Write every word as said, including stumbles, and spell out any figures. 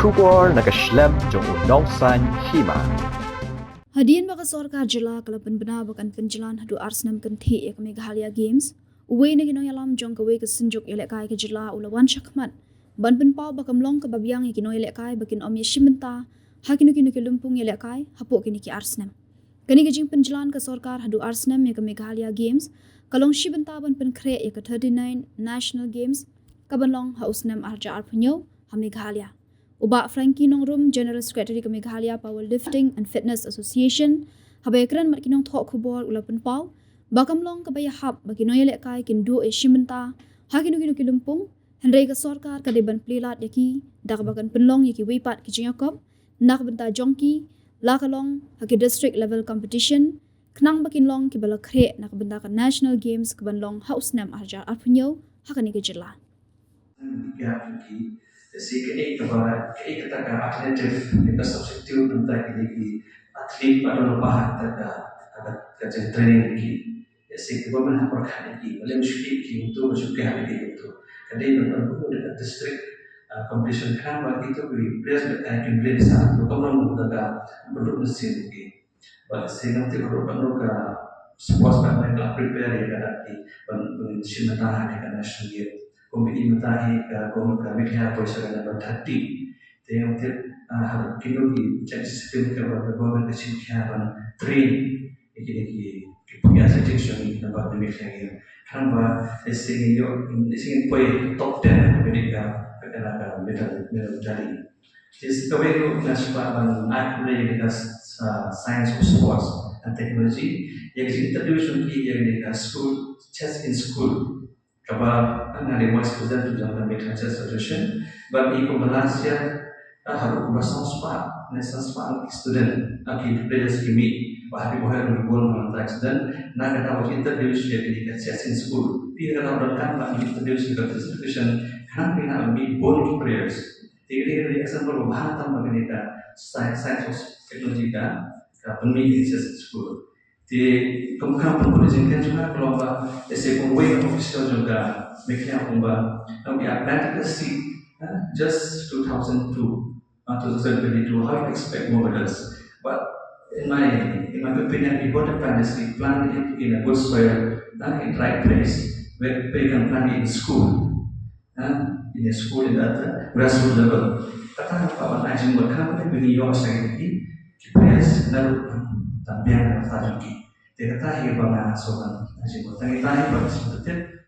Khubor na ka shlem jong u Nongsaiñ Hima. Hadien ba ka sorkar jylla ka la pynbna ba kan pynjlan haduh ar snem kynthih ïa ka Meghalaya Games, uwei na ki nongïalam jong kawei ka synjuk ïalehkai ka jylla u la wan shakhmat ban pynpaw ba kam long kaba biang ïa ki nongïalehkai ba kin ym ïashim bynta ha kino kino ki lympung ïalehkai hapoh kine ki ar snem. Kane ka jingpynjlan ka sorkar haduh ar snem ïa ka Meghalaya Games ka long shi bynta ban pynkhreh ïa ka thirty-nine National Games kaban long ha u snem ar hajar arphew hynñiew ha Meghalaya. U Bah Frankie Nongrum, General Secretary ka Meghalaya Powerlifting and Fitness Association, haba ïakren bad ki nongthoh khubor u la pynpaw ba kam long kaba ïahap ba ki nongïalehkai kin duh ïashim bynta ha kino kino ki lympung, hynrei ka sorkar ka dei ban plie lad ïa ki da kaba kan pynlong ïa kiwei pat ki jingïakop na ka bynta jong ki, la ka long ha ki district level competition, khnang ba kin long kiba la khreh na ka bynta ka National Games kaban long ha u snem ar hajar arphew hynñiew ha kane ka jylla. Ki, ki, si kaei kaba, kaei kata ka alternative, ne ka substitute na ka bynta kine ki athlete ba don lypa ha kata ka, ka, ka jingtraining ki. Ïa si ka government ha pyrkhat ïa ki, ba lem shuh ki, ki uto, ba shuh ki ha ki uto. Ka dei ban pynbun da ka district, ah, competition khnang ba kito ki players ba ki kin leh sa, to kam long da ka pynduh mynsiem ki. Ba si ngam tip ruh ban ruh ka sports ba ka prepare ïa ka da ki ban, ban shim bynta ha ka national game. Kum i mynta hi ka, kum ka Meghalaya poi sha ka number thirty. Te ngam tip, ah, ha kino ki jait system kaba ka government ka shim khia ban train ïa kine ki, ki pynïaid sa jingshong ïa ki naba ki mih lagi. Khnang ba, eh, lehse ngin ïoh, lehse ngin poi top ten ha America, ha kane ka medal, medal tally. Te sa kawei ruh nga sngewbha ban ai khublei ïa ka s-, sa Science of Sports and Technology, ïa ka jing-introduce jong ki ïa ka school, chess in school. Kaba nga dei vice president jong ka Meghalaya Chess Federation, bad i kum ba last year, ah, haduh kumba san spah, ne san spah ki student, ah, ki players ki mih, ba ha ki bun ruh ki bun man ta student, na ka daw introduce ïa kane ka chess in school. Phi na ka daw donkar ba introduce ïa ka chess education, khnang phi na mih bun ki players. Te kane ka dei example ba bha tam ba kane ka science, science of technology ka, ka pynmih ïa ka chess in school. Te kum ka pynbun jingkren jong nga ka long ba, lehse kum uwei na official jong ka Meghalaya kumba, nang ïa apply ka seat, eh, just two thousand two, uh, two thousand twenty-two, how you expect more medals? But in my, in my opinion, we got to plan this, we plan it in a good soil, uh, in right place, where we can plan it in school. Ha, in a school in at the grassroots level. Kata ka ban ai jingmut ha kaba ngi ïoh sa ki, ki players na ruh tam biang na kata jong ki. Te kata hi ba nga sngewbha ai jingmut. Tang ita hi ba sngewbha tip.